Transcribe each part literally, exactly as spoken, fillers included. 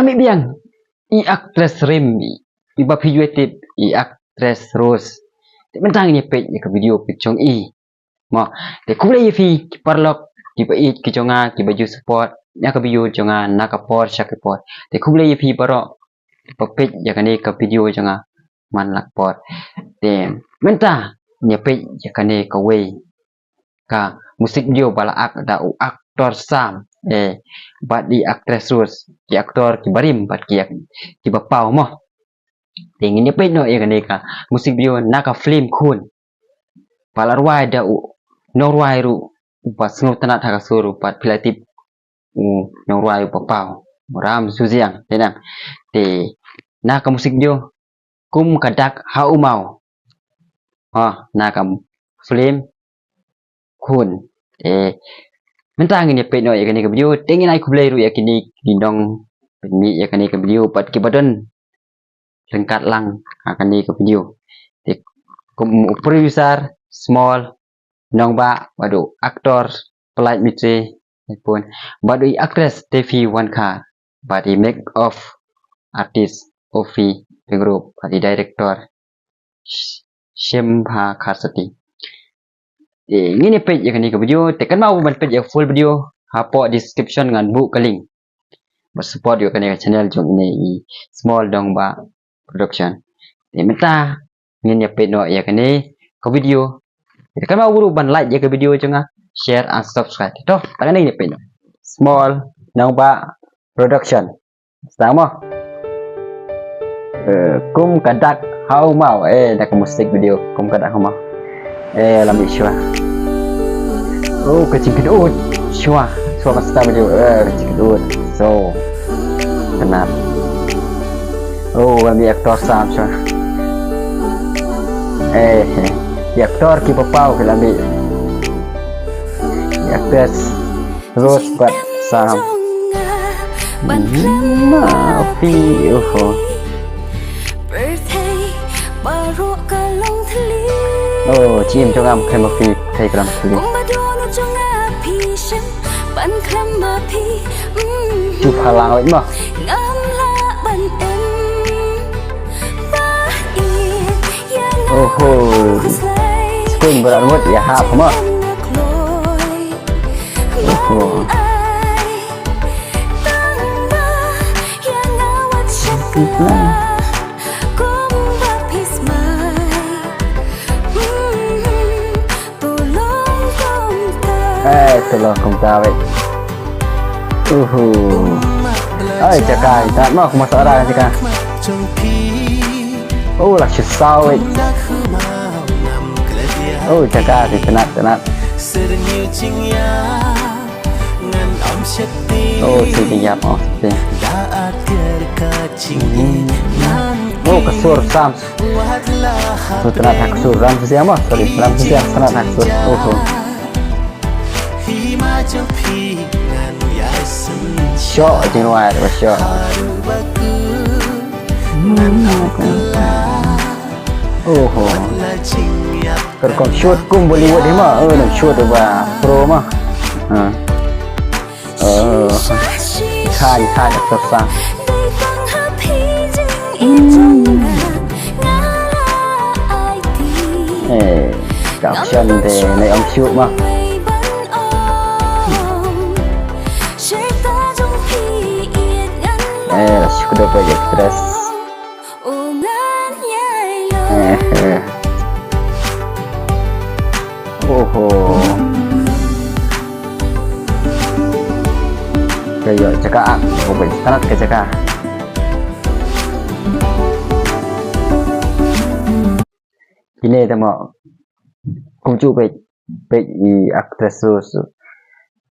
Mih biang i actress rim, i ba phi ju tip, i actress Rose. Te mynta ngin ïa peit ïa ka video peit jong i. Mo, te khublei ïa phi ki paralok, ki ba ïeit ki jong nga, ki ba ju support ïa ka video jong nga na ka por sha ka por. Te khublei ïa phi baroh ba peit ïa kane ka video jong nga man la ka por. Te mynta ngin ïa peit ïa kane kawei ka music video ba la act da u actor Sam, eh, bad i actress Rose, ki actor ki barim bad ki, ki ba paw mo. Te ngin ïa peit noh ïa kane ka music video na ka film Khun. Ba la rwai da u nongrwai ruh ba sngewtynnat ha ka sur, bad phi la tip u nongrwai u ba paw, u Ram Susiang, te nang. Te na ka music video Kum Ka Dak Ha U Maw. Ha, na ka film Khun. Eh, mynta ngin ïa peit noh ïa kane ka video, te ngin ai khublei ruh ïa kine ki nongpynmih ïa kane ka video bad ki ba don ryngkat lang ha kane ka video. Te kum u producer Small Nongbah, bad u actor Palait Mitri, bad i actress Tefi Wankar, bad i make up artist Ofi Pengrup, bad i director Shembha Kharsati. Eh, ngin ïa peit ïa kane ka video, te kynmaw ban peit ïa ka full video, hapoh description ngan buh ka link. Ba support ïa kane ka channel jong ine i Small Nongbah Production. Te mynta ngin ïa peit noh ïa kane ka video. Te kynmaw ruh ban like ïa ka video jong nga, share and subscribe. To, tang ngin ïa peit noh. Small Nongbah Production. Sdang mo. Eh, Kum Ka Dak Ha U Maw. Eh, da ka music video Kum Ka Dak Ha U Maw. Eh, la mih shuwa. Oh, ka jingkynduh shuwa. Shuwa ka start video. Eh, ka jingkynduh. So, tynnat. Oh, la mih actor Sam shuwa. Eh, eh. Ki actor ki ba paw ki la mih. Ki actress Rose bad Sam. Ma phi, oho. Oh, jingim jong nga khlem ma phi, thei khlem ma phi. Ju phalang wei ma. Oho. Skun berat mut ya hap ma. Oho. Eh, to long kumta wei. Uhu. Ai, jaka, jaka ma, kumta ora jaka. Oh, la shisau wei. Oh, jaka, tynnat, tynnat. Oh, si jingïap, oh, si. Hmm. Oh, ka sur Sam. Sur tynnat ha ka sur Ram Susiang mo, sorry, Ram Susiang tynnat ha ka sur. Oh, oh. Shoh, jingrwai, shoh. Oh, oh. Ka rukom shoot kum Bollywood hi mo, eh, nang shoot ba pro mo. Ha. Oh. Khai, khai, actor Sam. Eh, ka action te, nai ong shoot mo. Eh, shoot da ba actress. Eh, eh. Oho. Ka ïoh jaka, ah, ka beit tynnat ka jaka. Kine te mo kumjuh beit, beit i actress Rose.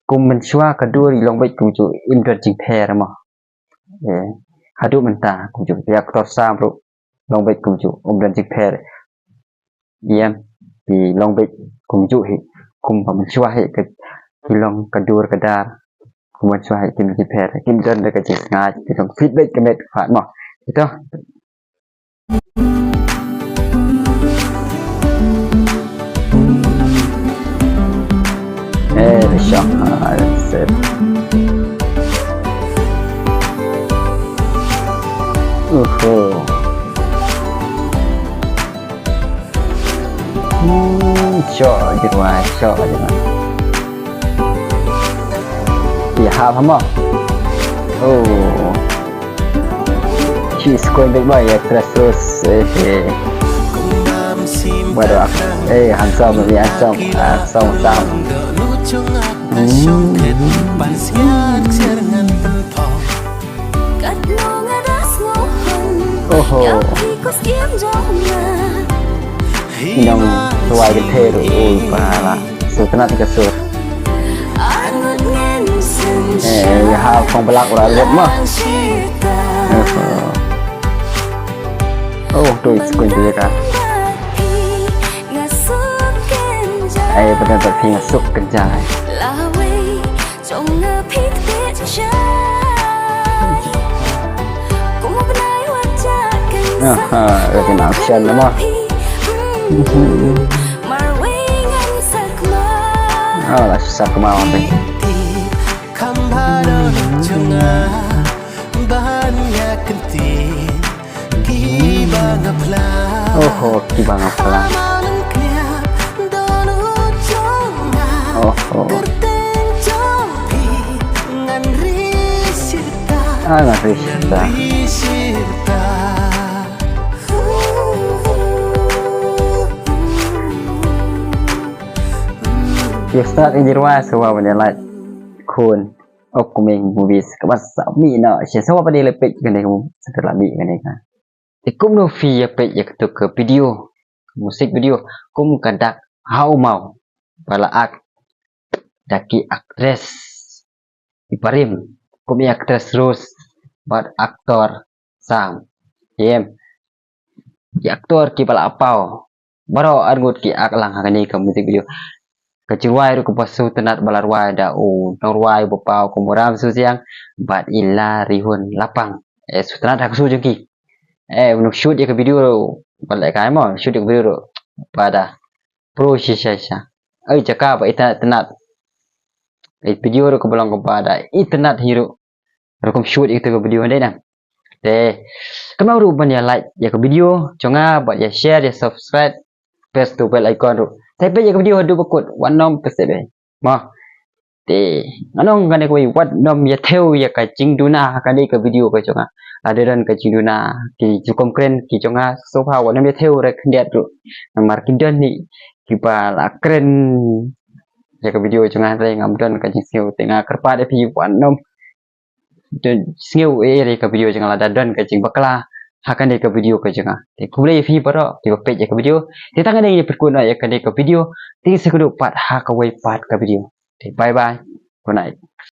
Kum mynshuwa ka dur i long beit kumjuh, im don jingpher mo. Eh, haduh mynta kumjuh, i actor Sam ruh long beit kumjuh, um don jingpher. Ïa, i long beit kumjuh hi, kum ba mynshuwa hi, ka, ki long ka dur ka dar, kum mynshuwa hi, kim jingpher, kim don da ka jingsngaid, ki long fit beit ka met ka phad mo. Ito. Eh, shong, ah, set. Oh. Hmm, chok jirwai, chok jirwai. Ïa hap hamo. Oh. She's going big boy, actress Rose. Eh, eh. Waduh, eh, handsome, eh, handsome, handsome, handsome. Hmm. Oho. Nong tuai ke theru, ui, pala. Su tnat ka sur. Eh, ïa ha phong blak ura let ma. Oho. Oh, tu is kun tu ka. Ai, betul tak phi nga suk kenjai. Aha, lagi nak action nama. Ah, lah susah kemau ni. Oho, kiba nga plang. Oho. Ah, ngan ri sirta. Ïa start in jirwa sa wa ban ïa like khun upcoming movies kaba sa mih noh sha sa wa ban ïa leh peit kane ka movie sa la mih kane ka. Te kumno phi ïa peit ïa katu ka video, music video, kum ka Dak Hau Mau ba la act da ki actress ki barim, kum i actress Rose bad actor Sam. Em, ki actor kiba la paw baroh arngut ki act lang ha kane ka music video. Ka jingrwai ruh kaba sngewtynnat ba la rwai da u nongrwai ba paw kum u Ram Susiang bad i Larihun Lapang. Eh, sngewtynnat ha ka show jong ki. Eh, u nong shoot ïa ka video ruh ba leh kai mo, shoot ïa ka video ruh ba da pro shisha shisha. Ai jaka ba itynnat. Eh, video ruh kaba long kaba da itynnat hi ruh. Rukom shoot ïa katu ka video dei na. Te kumno ruh ban ïa like ïa ka video jong nga bad ïa share ïa subscribe, press tu bell icon ruh. Te peit ïa ka video haduh ba kut, wat nym pynskhem. Mo. Te nga ong kane kawei, wat nym ïa thew ïa ka jingduna ha kane ka video ka jong nga. Lada don ka jingduna ki rukom kren ki jong nga sngewbha wat nym ïa thew re khyndiat ruh. Namar ki don hi kiba la kren ïa ka video jong nga, te ngam don ka jingsngew, te nga kyrpad ïa phi wat nym don sngew eh ïa ka video jong nga lada don ka jingbakla ha kane ka video ka jong nga. Te khublei ïa phi baroh kiba peit ïa ka video. Te tang kane ngin ïa pynkut noh ïa kane ka video. Te ngin sa ïakynduh pat ha kawei pat ka video. Te bye bye. Good night.